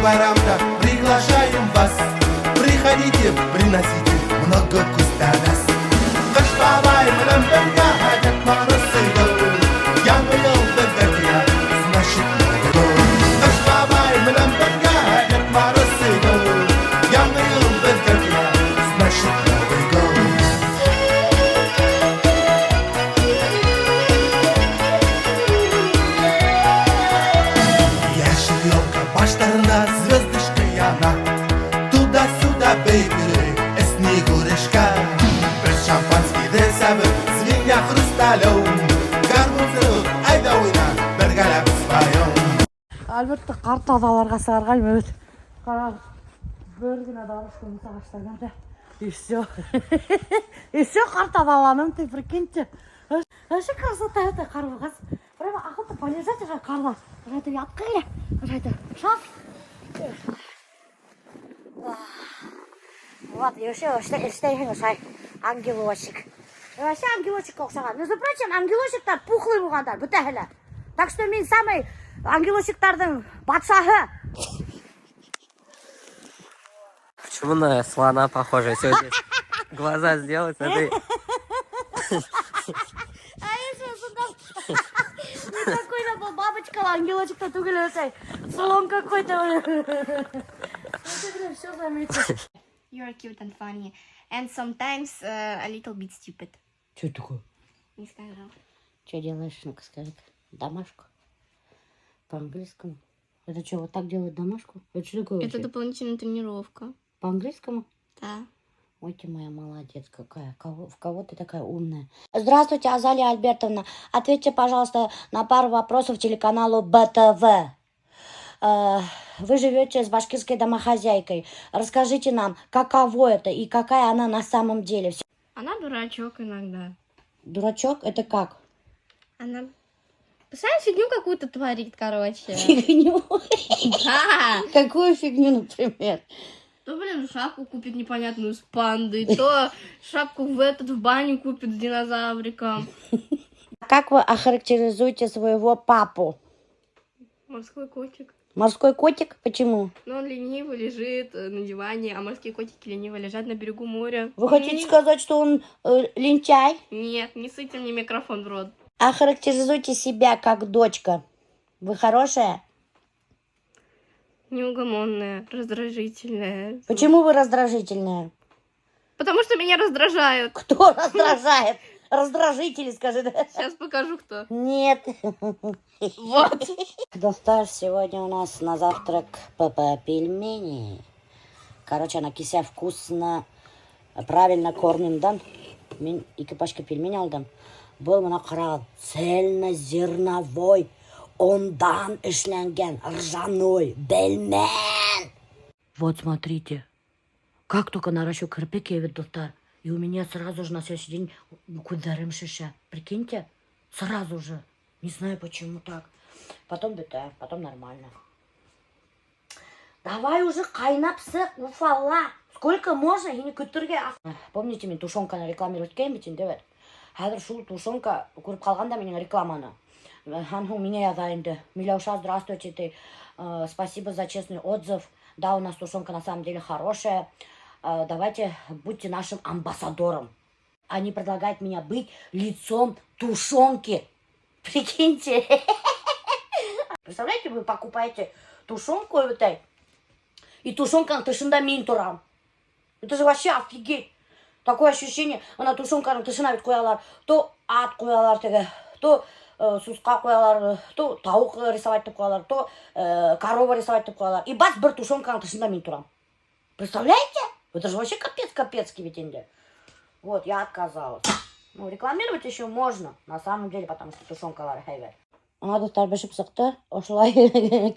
Байрамда приглашаем вас. Приходите, приносите много күстәнәс. Ҡыш бабай менән бергә Дед Мороз идут. Яңы йыл беҙгә килә, значит, Новый год. Ҡыш бабай менән бергә Дед Мороз идут. Яңы йыл беҙгә килә, значит, Новый год. Йәшел елка баштарында звездочка яна. Туда-сюда, бейбери, Снегурочка. Беҙ шампанскийҙы эсәбеҙ, звеня хрусталем. Гармун зовут, айҙа уйна, бергәләп споем. Альбертты ҡар таҙаларға сығарғайным бит. Ҡарағыҙ, бер генә дорожка ағастарҙан да. И все. И все, ҡар таҙаланым, ты прикиньте. Вообще красота это ҡар булғас. Прямо охота полежать уже ҡарҙа. Это ятҡы килә. Это шап. Вот, и вообще эшләйһең ошолай ангелочек. Вообще ангелочекҡа оҡшаған. Между прочим, ангелочектар пухлый булғандар, бөтәһе лә. Так что мин самый ангелочектарҙың батшаһы. Почему на слона похожа сегодня? Глаза сделать, смотри. А если не такой да был бабочка, ангелочек-то түгел ошолай. Слон какой-то. Ты, блин, все заметил. You're cute and funny. And sometimes a little bit stupid. Что это такое? Не сказал. Что делаешь? Ну-ка скажи. Домашку? По-английскому? Это что, вот так делают домашку? Это что такое Это вообще? Дополнительная тренировка. По-английскому? Да. Ой, ты моя молодец какая. В кого ты такая умная? Здравствуйте, Азалия Альбертовна. Ответьте, пожалуйста, на пару вопросов телеканалу БТВ. Вы живете с башкирской домохозяйкой. Расскажите нам, каково это и какая она на самом деле. Она дурачок иногда. Дурачок? Это как? Она постоянно фигню какую-то творит, короче. Фигню? Да. Какую фигню, например? То, блин, шапку купит непонятную с пандой, то шапку в этот, в баню купит с динозавриком. Как вы охарактеризуете своего папу? Морской котик. Морской котик? Почему? Но он лениво лежит на диване, а морские котики лениво лежат на берегу моря. Вы хотите сказать, что он лентяй? Нет, не суйте мне микрофон в рот. Охарактеризуйте себя как дочка. Вы хорошая? Неугомонная, раздражительная. Почему вы раздражительная? Потому что меня раздражают. Кто раздражает? Раздражители, скажи. Да? Сейчас покажу, кто. Нет. Вот. Дуҫтар, сегодня у нас на завтрак ПП пельмени. Короче, ана кисә вкусно, правильно кормим, да? Мин ике пачка пельмень алдым. Был мына ҡарағыҙ, цельнозерновой, ондан эшләнгән, ржаной бельмән. Вот смотрите, как только наращу керпек, я ведь, дуҫтар, и у меня сразу же на следующий день күҙҙәрем шешә. Прикиньте, сразу же. Не знаю, почему так. Потом бөтә, потом нормально. Давай уже ҡайнап сыҡ, уфалла. Сколько можно? Һине көтөргә. Помните, мин тушенканы рекламировать иткәйнем бит инде бит. Хәҙер шул тушенка күреп ҡалған да минең рекламаны. Һәм һуң миңә яҙа инде. Миләүшә, здравствуйте, ты. Спасибо за честный отзыв. Да, у нас тушенка на самом деле хорошая. Давайте будьте нашим амбассадором. Они предлагают меня быть лицом тушенки. Прикиньте. Представляете, вы покупаете тушенку этой, и тушенка тышында мин торам. Это же вообще офигеть. Такое ощущение, ана тушенканың тышына бит ҡуялар. То ат ҡуялар теге, то сусҡа ҡуялар, то тауыҡ рисовать итеп ҡуялар, то корова рисовать итеп ҡуялар. И бац, бер тушенканың тышында мин торам. Представляете? Это же вообще капец капецкий ведь инде. Вот, я отказалась. Ну, рекламировать еще можно, на самом деле, потому что тушенкалар һәйбәт. Ана, дуҫтар, бешеп сыҡты. Ошолай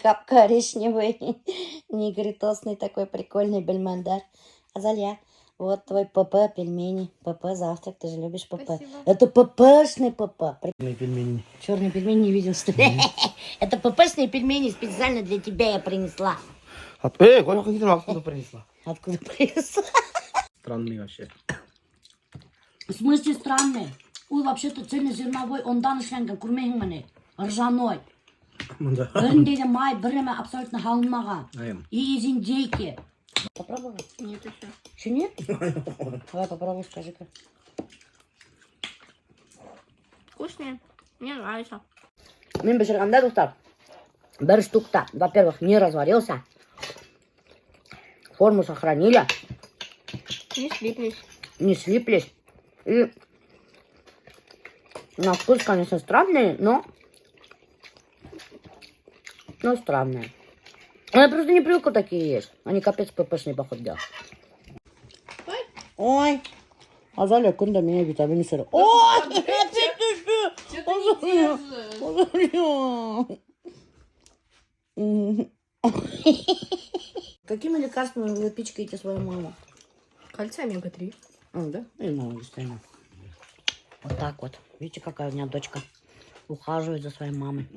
кап коричневый, негритосный такой прикольный бельмәндәр. Азалия, вот твой ПП пельмени, ПП завтрак, ты же любишь ПП. Спасибо. Это ППшный ПП. Черные пельмени. Черные пельмени не видел, что ли? Это ППшные пельмени специально для тебя я принесла. Эй, откуда принесла? Откуда принесла? Странный вообще. В смысле странный? Ул вообще-то цельнозерновой, ондан эшләнгән, күрмәйһеңме ни? Ржаной. Бында. Бер ниндәй ҙә май, бер нәмә абсолютно һалынмаған. Эйе. И из индейки. Попробовала? Нет еще. Еще нет? Давай попробуй, скажи-ка. Вкусные. Мне нравится. Мин бешергәндә, дуҫтар, бер штукта, во-первых, не разварился, форму сохранили, Не слиплись. Не слиплись. И на вкус, конечно, странные, но странные. Я просто не привыкла такие есть. Они капец ППшный, походу, дела. Ой. Ой, Азалия көн дә миңә витамин эсерә. Ой, опять төштө. Что ты не держишь? Азалия. Какими лекарствами вы пичкаете свою маму? Кальций омега-3. А, да? И мама действительно. Вот так вот. Видите, какая у меня дочка ухаживает за своей мамой.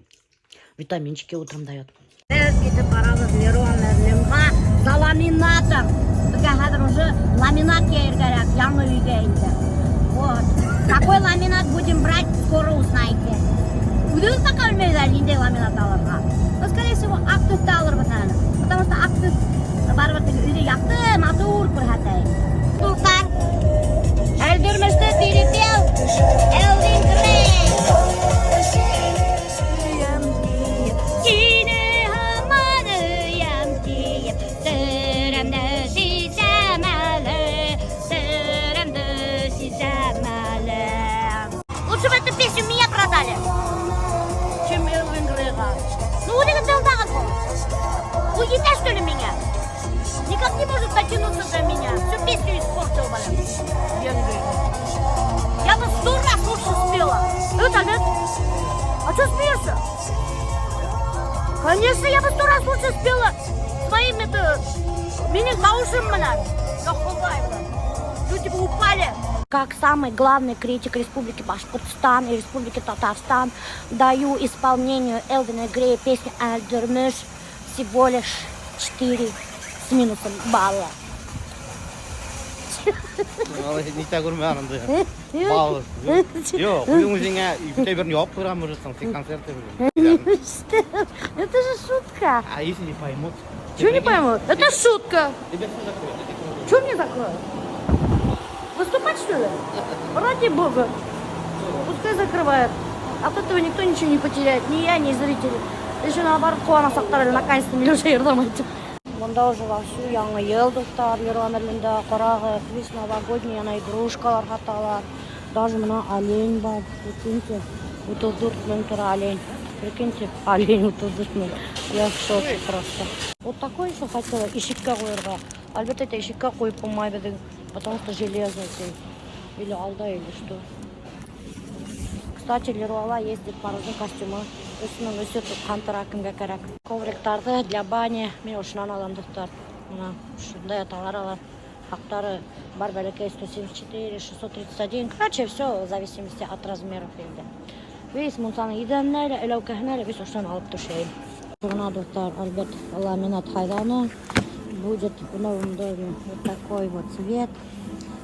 Витаминчики утром дает. За ламинатом. Беҙгә хәҙер уже ламинат кәрәк, яңы өйгә инде. Вот. Какой ламинат будем брать, скоро узнаете. Үҙегеҙ пока белмәйҙәр ниндәй ламинат алырға. Но, скорее всего, аҡ төҫтө алырбыҙ әле. Потому что аҡ төҫ барыбер теге өйҙө яҡты, матур күрһәтә. Дуҫтар, Әлдермеште перепел Элвин Грей. Һине һаман һөйәм тиеп, серемде сисәм әле, серемде сисәм әле. Лучше бы эту песню меня продали, чем Элвин Грейға. Ну, үҙегеҙ алдағыҙ был. Ул етә, что ли, миңә? Никак не может дотянуться до меня. Всю песню испортил, блин. Элвин Грей. Я бы сто раз лучше спела. Это нет? А что смеешься? Конечно, я бы сто раз лучше спела своим это минең тауышым менән. Яхудай, блин. Люди бы упали. Как самый главный критик Республики Башкортостан и Республики Татарстан даю исполнению Элвина Грея песни «Әлдермеш» всего лишь 4 с минусом балла. Нитә күрмә анда. Бал. Юҡ, үҙең үҙеңә бөтә берен яуап ҡуйырға можетһың, син концерт биргән. Что? Это же шутка. А если не поймут? Чего не пойму? Это шутка. Тебя все закроют. Что мне закроют? Выступать, что ли? Ради бога. Пускай закрывает. От этого никто ничего не потеряет. Ни я, ни зрители. Еще наоборот, ҡыуанасаҡтар әле, наконец-то Миләүшә йырламай тип. Бында уже вовсю яңы йыл, дуҫтар, Леруа Мерлинда ҡарағыҙ, весь новогодний, ана игрушкалар һаталар. Даже бына олень бар, прикиньте, 34 мең тора олень. Прикиньте, олень 34 мең. Я в шоке просто. Вот такой еще хотела ишеккә ҡуйырға. Әлбиттә, ишеккә ҡуйып булмай беҙҙең, потому что железный ты. Или алда, или что. Кстати, Леруала есть Дед Морозның костюмы. 3390 тора, кемгә кәрәк. Ковриктарҙы для бани мин ошонан алам, дуҫтар. Бына шундай яталар алар. Хаҡтары бар бәләкәй 174, 631. Короче, все в зависимости от размеров инде. Весь мунсаның иҙәненә лә, эләүкәһенә лә весь ошонан алып түшәйем. Бына, дуҫтар, Альберт ламинат һайланы. Будет в новом доме вот такой вот цвет.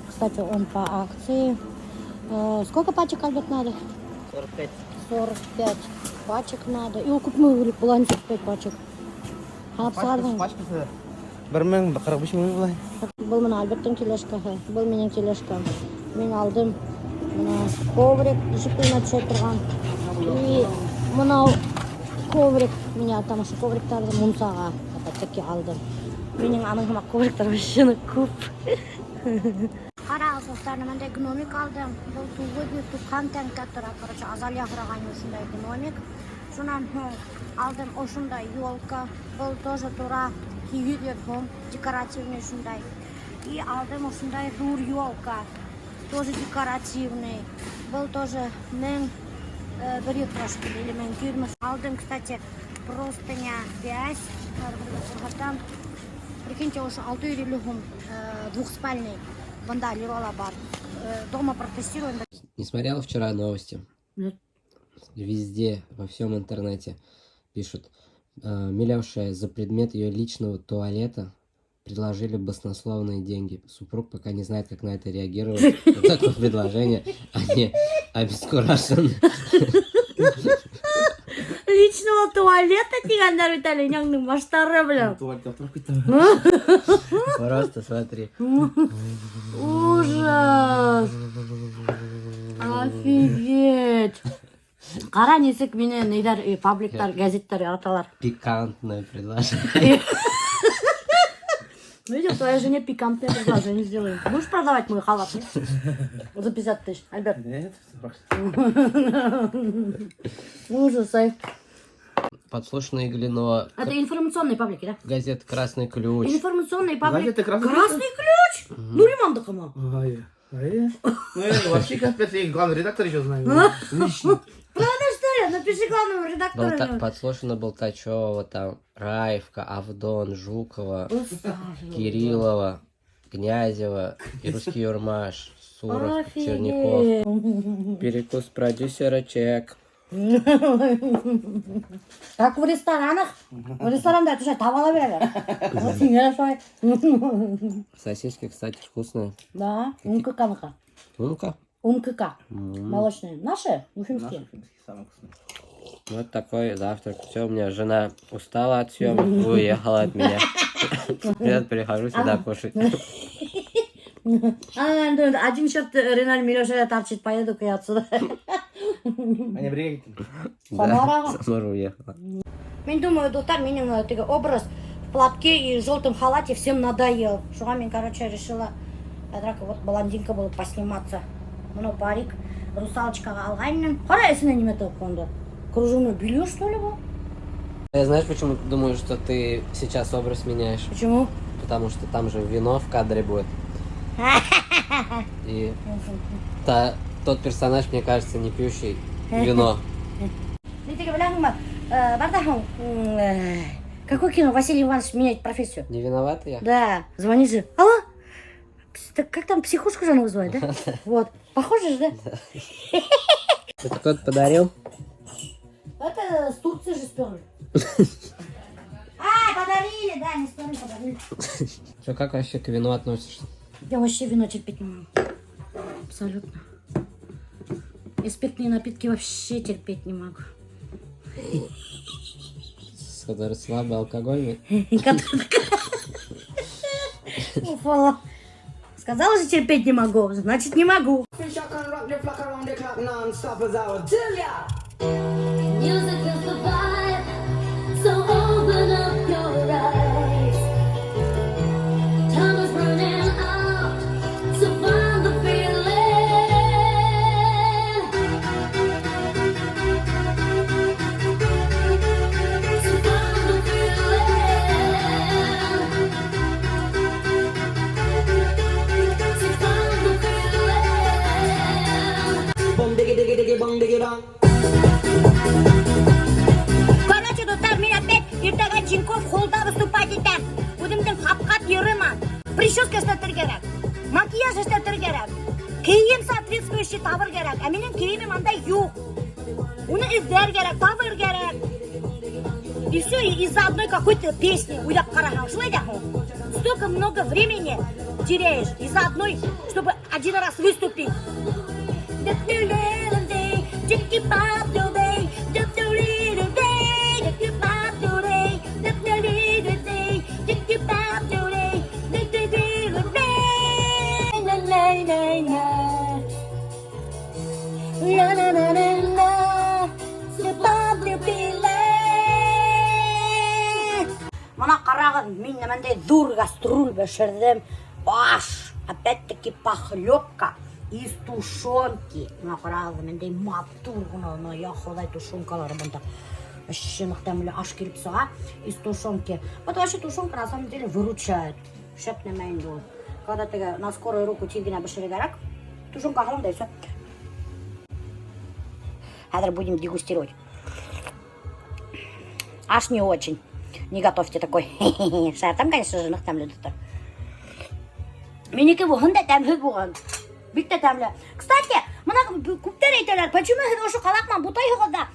Кстати, он по акции. Сколько пачек, Альберт, надо? 45. 45 пачек надо. И күпме була 45 пачек? Һанап сығарҙың. Пачкасы 1045 мең була. Был бына Альберттың тележкаһы, был минең тележкам. Мин алдым бына коврик, ишек төбөнә төшә торған. И мынау коврик, мин там ошо ковриктарҙы мунсаға опять-таки алдым. Минең аның һымаҡ ковриктар вообще күп. Ҡарағыҙ, дуҫтар, бындай гномик алдым. Был 990 тәңкә тора. Короче, Азалия һораған ошондай гномик. Шунан һуң алдым ошондай елка. Был тоже тора 800 һум, декоративный шундай. И алдым ошондай ҙур елка. Тоже декоративный. Был тоже 1100 тора, что ли, или 1200. Алдым, кстати, простыня бәс. Күрһәтәм. Прикиньте, ошо 650 һум, двухспальный. Бында Леруала бар. Дома протестируем. Не смотрел вчера новости? Нет. Везде, во всем интернете пишут: Милявшая за предмет ее личного туалета предложили баснословные деньги. Супруг пока не знает, как на это реагировать. На такое предложение. Они обескуражены. Личного туалета тигәндәр бит әле, инәңдең баштары белән. Просто смотри. Ужас! Офигеть! Ҡара, нисек мине ниҙәр, пабликтар, гәзиттәр яраталар. Пикантное предложение. Видишь, твоя жене пикантное предложение сделаем. Будешь продавать мой халат, нет? За 50 тысяч, Альберт. Нет. Ужас, ай. Подслушанное Иглино. Это информационные паблики, да? Газета «Красный ключ». Информационные паблики. Газета «Красный ключ»? «Красный ключ»? Нуримандыҡымы? Ай, ай. Ну, я вообще капец, я главный редактор еще знаю. Лично. Правда, что ли? Напиши главному редактору. Подслушано Болтачева, там, Раевка, Авдон, Жукова, Кириллова, Князева, и Русский Юрмаш, Суров, Черняков. Офигеть. Перекус продюсера чек. Как в ресторанах. В ресторанда төшә табала бирәләр. Вот һиңә шулай. Сосиски, кстати, вкусные. Да, УМКК-ныҡы. Ну-ка. УМКК. Молочные. Наши? Уфимские. Наши уфимские самые вкусные. Вот такой завтрак. Все, у меня жена устала от съемок, уехала от меня. Я прихожу сюда кушать. А, один черт Реналь Милеша торчит, поеду-ка я отсюда. Они бригаде. Да, Самараға. Самара уехала. Мин думаю, дуҫтар, минең теге образ в платке и желтом халате всем надоел. Шуға мин, короче, решила, әҙерәк вот блондинка булып посниматься. Бына парик русалочкаға алғайным. Ҡара, эсенә нимә тығып ҡуйҙы. Кружевное белье, что ли, был? Я знаешь, почему думаю, что ты сейчас образ меняешь? Почему? Потому что там же вино в кадре будет. И тот персонаж, мне кажется, не пьющий вино. Мин теге беләһеңме, бар ҙа һуң, какое кино Василий Иванович меняет профессию? Не виноват я? Да, звони же. Алло? Так как там, психушку же она вызывает, да? Вот. Похоже же, да? Это кто-то подарил? Это с Турции же сперли. А, подарили, да, не сперли, подарили. Что, как вообще к вину относишься? Я вообще вино терпеть не могу. Абсолютно. И спиртные напитки вообще терпеть не могу. Который слабый алкогольный? Уфала. Сказала же, терпеть не могу, значит, не могу. Fish, I can rock the flock around the clock non-stop as I will tell ya. Music is the vibe, so open up your eyes. Time is running out, so find the feeling. So find the feeling. So find the feeling. Bum diggy diggy diggy bum diggy bang. Короче, дуҫтар, мин опять иртәгә Тинькофф холлда выступать итәм. Үҙемдең ҡапҡат йырыма. Прическа эшләтер кәрәк. Макияж эшләтер кәрәк. Кейем соответствующий табыр кәрәк. Ә минең кейемем унда юҡ. Уны эҙләр кәрәк, табыр кәрәк. И все из-за одной какой-то песни уйлап ҡараһаң. Шулай ҙа һуң. Столько много времени теряешь из-за одной, чтобы один раз выступить. La la la la la, the Бына ҡарағыҙ, мин бындай ҙур гастроль бешерҙем. Аш, опять-таки похлебка из тушенки. Бына ҡарағыҙ, бындай матур ғына, бына я Хоҙай, тушенкалары бында. Вообще ныҡ тәмле аш килеп сыға из тушенки. Вот вообще тушенка на самом деле выручает. Шәп нәмә инде ул. Когда теге на скорую руку тиҙ генә бешерергә кәрәк, тушенка һалам да и все. Хәҙер будем дегустировать. Аш не очень. Не готовьте такой. Шаяртам, конечно же, ныҡ тәмле, дуҫтар. Минеке булһын да тәмһеҙ булған. Бик тә тәмле. Кстати, бына күптәр әйтәләр, почему һеҙ ошо ҡалаҡ менән бутайһығыҙ ҙа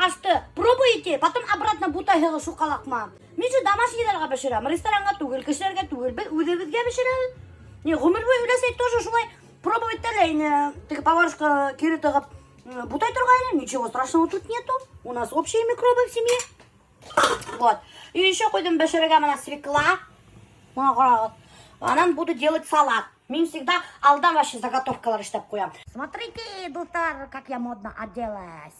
ашты пробуете, потом обратно бутайһығыҙ шул ҡалаҡ менән. Мин же домашнийларға бешерәм, ресторанға түгел, кешеләргә түгел, беҙ үҙебеҙгә бешерәбеҙ. Не, ғүмер буйы өләсәй тоже шулай пробовать итә ине, теге поварушка кире тығып. Бутай торғайным, ничего страшного тут нету. У нас общие микробы в семье. Вот. И еще ҡуйҙым бешерергә бына свекла. Бына ҡарағыҙ. Анан буду делать салат. Мин всегда алдан вообще заготовкалар эшләп ҡуям. Смотрите, дуҫтар, как я модно оделась.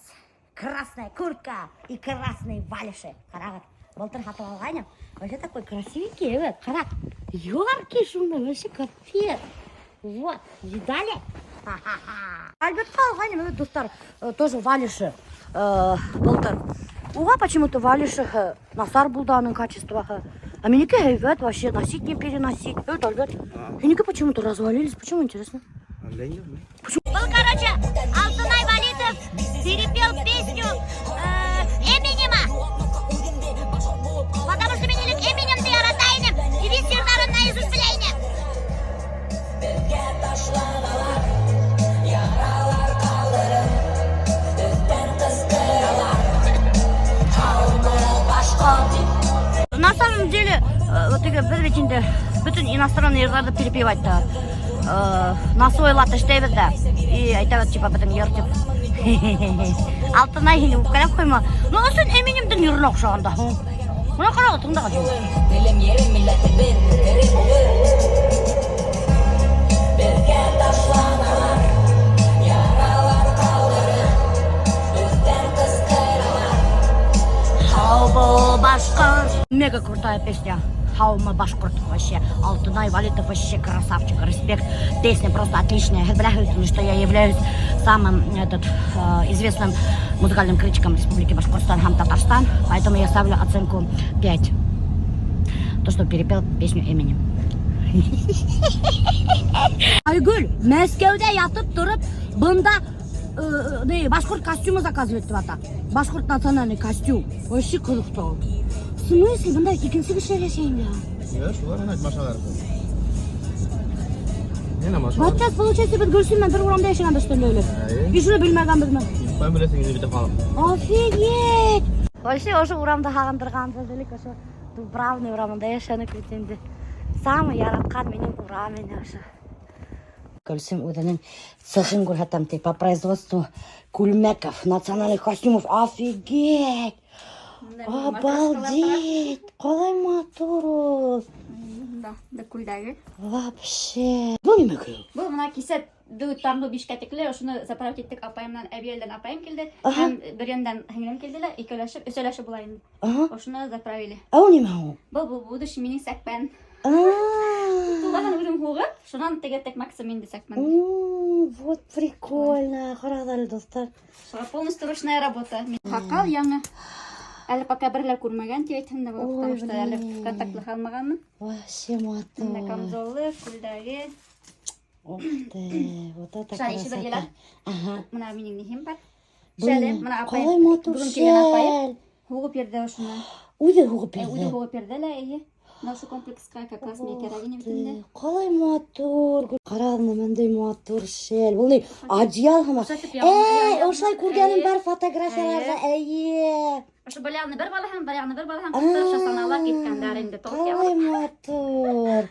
Красная куртка и красные валиши. Ҡарағыҙ. Былтыр һатып алғайным. Вообще такой красивенький, evet. Ҡара. Яркий шунда, вообще капец. Вот, видали? Альбертҡа алғайным, evet, дуҫтар, тоже валиши. Былтыр. Уға почему-то валиши насар булды аның качествоһы. А минеке һәйбәт вообще носить не переносить. Это Альберт. Һинеке почему-то развалились. Почему, интересно? Был, короче, Алтынай Валитов перепел песню Эминема. Потому что мин элек Эминемде ярата инем. И весь йырҙарын наизусть белә инем. Беҙгә ташланалар, яралар ҡалдырып, өҫтән ҡысҡыралар. Һаумы башҡорт тип. На самом деле, вот теге беҙ бит инде бөтөн иностранный йырҙарҙы перепевать на свой лад эшләйбеҙ ҙә. И әйтәбеҙ, типа, беҙҙең йыр тип. Алтынай һине үпкәләп ҡуйма. Ну, ысын Эминемдең йырына оҡшаған да. Бына ҡарағыҙ, тыңдағыҙ. Телем, ерем, милләтебеҙ тере булыр. Беҙгә ташланалар, яралар ҡалдырып, өҫтән ҡысҡыралар. Һау бул, башҡорт. Мега крутая песня. Һаумы башҡорт вообще. Алтынай Валитов вообще красавчик. Респект. Песня просто отличная. Бля, что я являюсь самым этот, известным музыкальным критиком Республики Башкортостан һәм Татарстан. Поэтому я ставлю оценку 5. То, что перепел песню Эминем. Айгөл, Мәскәүҙә ятып тороп, бында не, башҡорт костюмы заказывать итеп ята. Башҡорт национальный костюм. Вообще ҡыҙыҡ. В смысле, бында икенсе кешеләр йәшәй инде. Я, шулар ана машиналар. Нимә машиналар? Вот сейчас, получается, беҙ Гөлсөм менән бер урамда йәшәгәнбеҙ, что ли, әле? Эйе. И шуны белмәгәнбеҙме? Ҡайҙан беләһең инде бөтә халыҡ. Офигеть! Вообще, ошо урамды һағындырғанбыҙ элек, ошо Дубравный урамында йәшәнек бит инде. Самый яратҡан минең урам ине ошо. Гөлсөм үҙенең цехын күрһәтәм ти по производству күлмәков, национальных костюмов. Офигеть! Обалдеть! Ҡалай матур ул. Да, да күлдәге. Вообще. Был нимә көй? Был бына кисә таңғы бишкә тикле ошоно заправить иттек апайым менән әбейелдән апайым килде. Аһа. Һәм бер яндән һеңлем килде лә, икәүләшеп, өсәүләшеп була инде. Аһа. Ошоно заправили. Ә ул нимә ул? Был будущий минең сәкмән. А. Тулаһын үҙем һуғып, шунан тегеттек максимум инде сәкмән. Вот прикольно. Ҡарағыҙ әле, дуҫтар. Шуға полностью ручная работа. Һаҡал яңы. Әле пока берлә күрмәгән тип әйтһәм дә була, Ой, потому что әле блин. контактлы алмағанмын. Вообще Бында матур. камзолы, күлдәге. Ух ты, вот это Шулай ише бер красота. еләк. Ага. Бына минең ниһем бар. Был Шәле, нимә? бына апайым. Ҡалай матур Бөгөн килгән апайым шәл. һуғып бирҙе ошоно. Үҙе һуғып Үҙе бирҙе. һуғып бирҙе лә, эйе. Бына ошо комплексҡа как раз миңә кәрәк ине бит инде. Ҡалай матур. Ҡарағыҙ, ниндәй матур шәл. Был ни? Одеял һымаҡ. Оҡшатып Эй, ошолай күргәнем бар фотографияларҙа. Эйе. Ошо бер яғына бер балаһын, бер яғына бер балаһын ҡыҫтырып шасанала киткәндәр инде толк Ҡалай матур.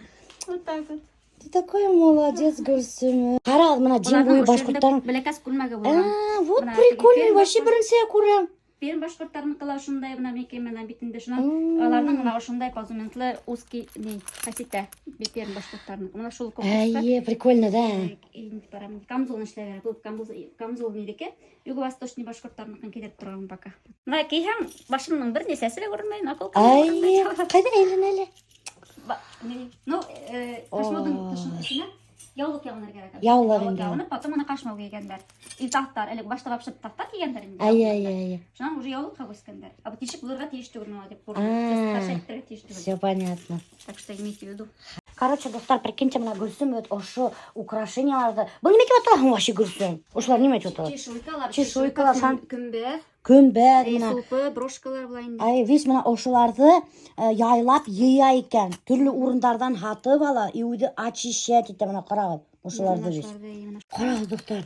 Вот так вот. Ты такой молодец, Гөлсөм. Ҡарағыҙ, бына Дим буйы башҡорттар. Бәләкәс күлмәге булған. А, вот Бына прикольный, теге вообще Пермь беренсе күрәм. Пермь башҡорттарыныҡы ла ошондай бына микән менән бит инде шунан М. аларҙың бына ошондай позументлы узкий ни кәситә Пермь башҡорттарыныҡы. Бына шул комплексҡа Эйе, прикольно, да. инде барам. Камзолын эшләгән. Был камзол камзол минеке. Юго-восточный башҡорттарыныҡын кейҙереп торған пока. Бына кейһәң башымдың бер нисәсе лә күренмәй, наколка. Ай, ҡайҙа әйлән әле? Ну, ҡашмауҙың тышын эсенә яулыҡ ябыныр кәрәк. Яулыҡ инде. Ябынып, потом уны ҡашмау кейгәндәр. И таҡтар, элек башта вообще таҡтар кейгәндәр инде. Ай, ай, ай. Шунан уже яулыҡҡа күскәндәр. А тишек булырға тейеш түгел мына тип. А. Ҡаршы әйтергә тейеш түгел. Все понятно. Так что имейте в виду. Короче, дуҫтар, прикиньте, бына Гөлсөм вот ошо украшенияларҙы. Был нимә тип атала вообще Гөлсөм? Ошолар нимә тип атала? Чешуйкалар, Чешуйкалар, һәм- көмбәҙ, Көмбәҙ бына. сулпы, брошкалар була инде. Ай, весь бына ошоларҙы яйлап йыя икән. Төрлө урындарҙан һатып ала, и үҙе очищать итә бына ҡарағыҙ. Ошоларҙы весь. Ҡарағыҙ, дуҫтар.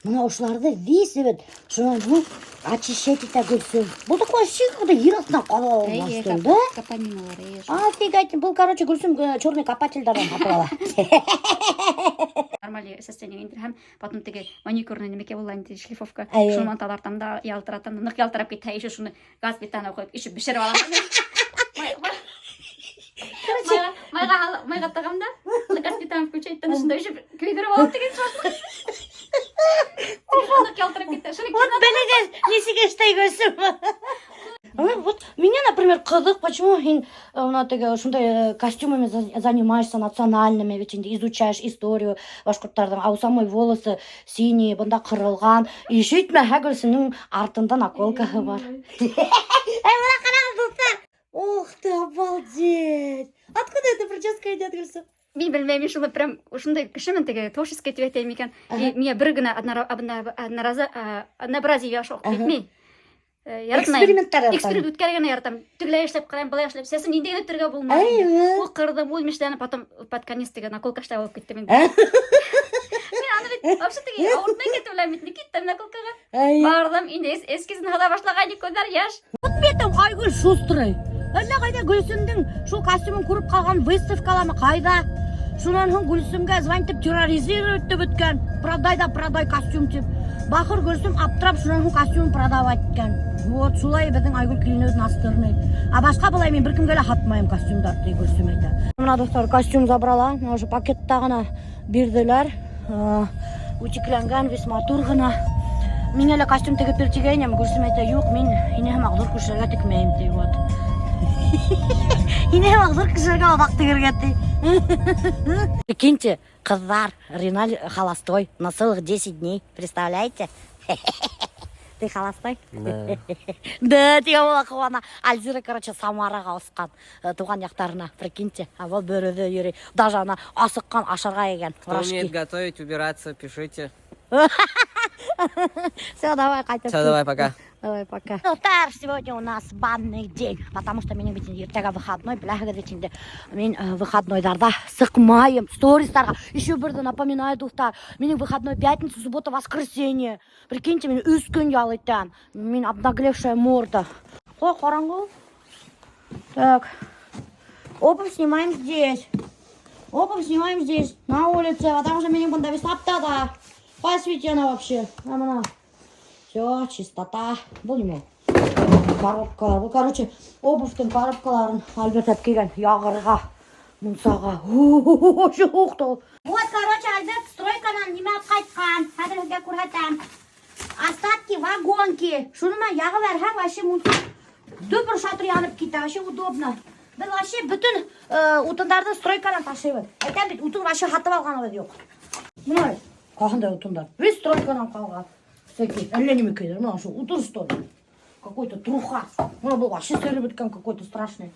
Бына ошоларҙы весь бит. Шунан һуң очищать итә Гөлсөм. Был такой ощущение, когда ер аҫтынан ҡаҙып алған, что ли, да? Капаниналар, эйе. Офигеть, был, короче, Гөлсөм черный копательдарҙан һатып ала. Нормальный состояние индерһәм, потом теге маникюрный нәмәкәй була инде, шлифовка. Эйе. Шуны таҙартам да, ялтыратам, ныҡ ялтырап китһә, еще шуны газ плитаны ҡуйып, еще бешереп алам. Майға майға тығам да, газ плитаны включать итәм, шунда еще көйҙөрөп алам тигән шатлыҡ. Ныҡ ялтырап китә. Шуны Вот белегеҙ, нисек эшләй Гөлсөм. Ой, вот меня, например, ҡыҙыҡ, почему һин бына теге ошондай костюмами занимаешься национальными, ведь инде изучаешь историю башҡорттарҙың, а у самой волосы синие, бында ҡырылған. И еще етмәһә Гөлсөмдөң артында наколкаһы бар. Эй, бына ҡарағыҙ, дуҫтар. Ух ты, обалдеть! Откуда эта прическа идет, Гөлсөм? Мин белмәйем, мин шуны прям ошондай кешемен теге творческий тип әйтәйем икән. И миңә бер генә однообразие яшәү китмәй. Яратмайым. Эксперименттар яратам. Эксперимент үткәргәнне яратам. Тегеләй эшләп ҡарайым, былай эшләп. Сәсем ниндәй генә төргә булмай. Әйе. Ул ҡырҙым, ул эшләне, потом под конец теге наколка эшләп алып киттем инде. Мин аны бит вообще теге ауыртмай китеп беләм бит, киттем наколкаға. Әйе. Барҙым, инде эскизын һала башлаған күҙҙәр йәш. Битем Айгөл шустрый. Әллә ҡайҙа Гөлсөмдөң шул костюмын күреп ҡалған выставкаламы ҡайҙа? Шунан һуң Гөлсөмгә звонить итеп терроризировать итеп бөткән. Продай да продай костюм тип. Бахыр Гөлсөм аптырап шунан һуң костюмын продавать иткән. Вот шулай беҙҙең Айгөл киленебеҙ настырный. А башҡа былай мин бер кемгә лә һатмайым костюмдар ти Гөлсөм әйтә. Бына дуҫтар костюм забрала. Бына уже пакетта ғына бирҙеләр. Үтекләнгән, весь матур ғына. Миңә лә костюм тегеп бир тигәйнем, Гөлсөм әйтә, юҡ, мин һине һымаҡ ҙур кешеләргә текмәйем ти, вот. Һине һымаҡ ҙур кешеләргә аҙаҡ тегергә ти. Прикиньте, ҡыҙҙар, Риналь холостой на целых 10 дней, представляете? Ты холостой? Да. Да, тигән була ҡыуана. Альзира, короче, Самараға осҡан тыуған яҡтарына, прикиньте. А был бер үҙе йөрөй. Даже ана асыҡҡан ашарға егән. Кто умеет готовить, убираться, пишите. Все, давай, ҡайтып. Все, давай, пока. Давай, пока. Дуҫтар, сегодня у нас банный день, потому что минең бит инде иртәгә выходной, беләһегеҙ бит инде. Мин выходнойҙарҙа сыҡмайым, стористарға. Еще берҙе напоминаю, дуҫтар, минең выходной пятница, суббота, воскресенье. Прикиньте, мин өс көн ял итәм. Мин обнаглевшая морда. Ой, ҡараңғы. Так. Обувь снимаем здесь. Обувь снимаем здесь, на улице, потому что минең бында весь таптаҙа. Посветена вообще. Бына. Все, чистота. Был нимә? Коробкалар. Был, короче, обувьтың коробкаларын Альберт алып килгән яғырға, мунсаға. Юҡ та ул. Вот, короче, Альберт стройканан нимә алып ҡайтҡан. Хәҙер һеҙгә күрһәтәм. Остатки вагонки. Шуны менән яғып бәрһәң, вообще мунса дөпөр шатыр янып китә, вообще удобно. Беҙ вообще бөтөн утындарҙы стройканан ташыйбыҙ. Әйтәм бит, утын вообще һатып алғаныбыҙ юҡ. Бына ҡандай утындар. Весь стройканан ҡалған. Всякие, әллә нимәкәйҙәр, бына ошо утын что ли? Какой-то труха. Бына был вообще сереп бөткән какой-то страшный.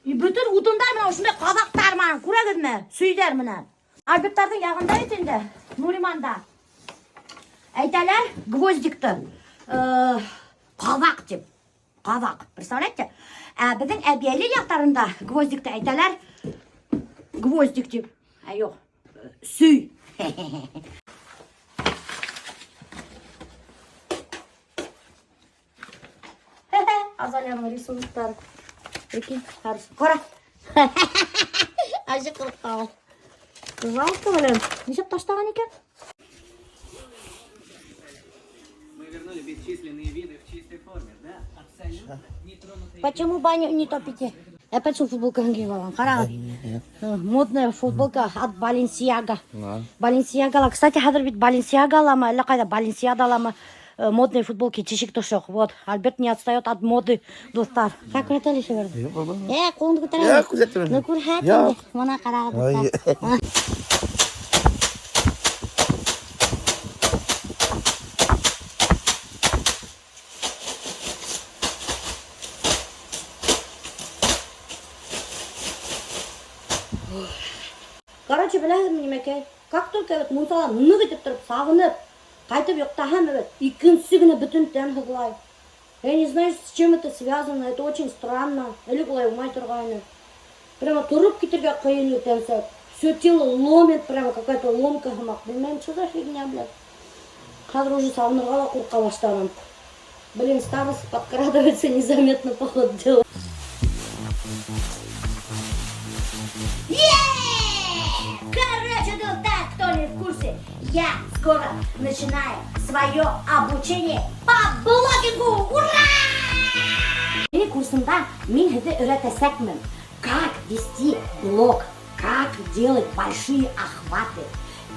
И бөтөн утындар бына ошондай ҡаҙаҡтар менән, күрәгеҙме? Сөйҙәр менән. Альберттарҙың яғында бит инде, Нуриманда. Әйтәләр гвоздикты. Ҡаҙаҡ тип. Ҡаҙаҡ. Представляете? Ә беҙҙең Әбйәлил яҡтарында гвоздикты әйтәләр гвоздик тип. Ә юҡ, сөй. Азалияның рисуноктары. Прикинь, хорошо. Ҡара. Аже ҡырып ҡалған. Жалко, блин. Нишләп ташлаған икән? Мы вернули бесчисленные виды в чистой форме, да? Абсолютно нетронутые. Почему баню не топите? Опять шул футболкаһын кейеп алған. Ҡарағыҙ. Модная футболка от Баленсиага. Баленсиагала. Кстати, хәҙер бит Баленсиагаламы, әллә ҡайҙа Баленсиадаламы модные футболки тишек тошоҡ. Вот, Альберт не отстает от моды, дуҫтар. Как күрһәтә әле берҙе? Ҡулыңды күтәрә. Юҡ, күрһәтмәйем. Ну, күрһәт Юҡ. инде. Бына ҡарағыҙ, дуҫтар. Короче, беләһегеҙме нимәкәй? Как только вот мунсала ныҡ итеп тороп, сағынып, ҡайтып йоҡлаһам, вот, икенсе генә бөтөн тән һыҙлай. Я не знаю, с чем это связано, это очень странно. Элек улай булмай торғайны. Прямо тороп китергә ҡыйын иртәнсәк. Все тело ломит, прямо какая-то ломка һымаҡ. Белмәйем, что за фигня, блядь. Хәҙер уже салынырға ла ҡурҡа башланым. Блин, старость подкрадывается незаметно по ходу дела. Короче, дуҫтар, кто не в курсе, я скоро начинаю свое обучение по блогингу. Ура! Минең курсымда мин һеҙҙе өйрәтәсәкмен, как вести блог, как делать большие охваты,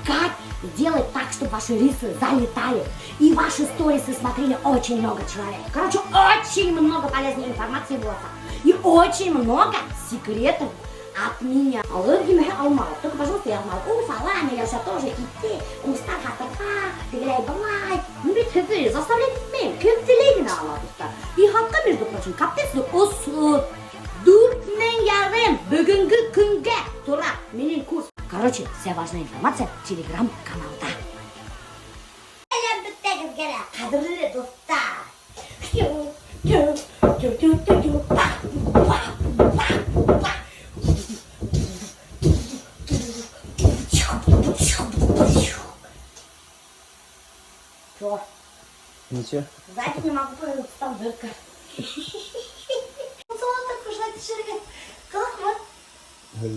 как делать так, чтобы ваши рилсы залетали и ваши сторисы смотрели очень много человек. Короче, очень много полезной информации было и очень много секретов от меня. Алыр килмәһә алмағыҙ. Только, пожалуйста, яҙмағыҙ. Уфала, Миләүшә тоже итте, ҡустар һатырға, тегеләй былай. Мин бит һеҙҙе заставлять итмәйем. Кем теләй генә ала, дуҫтар. И һатҡан, между прочим, капец осһоҙ. 4,5 мең бөгөнгө көнгә тора минең курс. Короче, вся важная информация в телеграм-каналда. Сәләм бөтәгеҙгә лә, ҡәҙерле дуҫтар. Тю, тю, тю, тю, тю, па, па, па, па. Чё? Ничего. Сзади не могу повернуться, там дырка. Салат ҡушыла төшөргән. Ҡыҙыҡмы?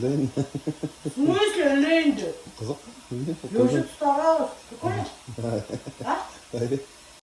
Лень. В смысле лень? Ҡыҙыҡ. Я уже старалась. Прикольно? А?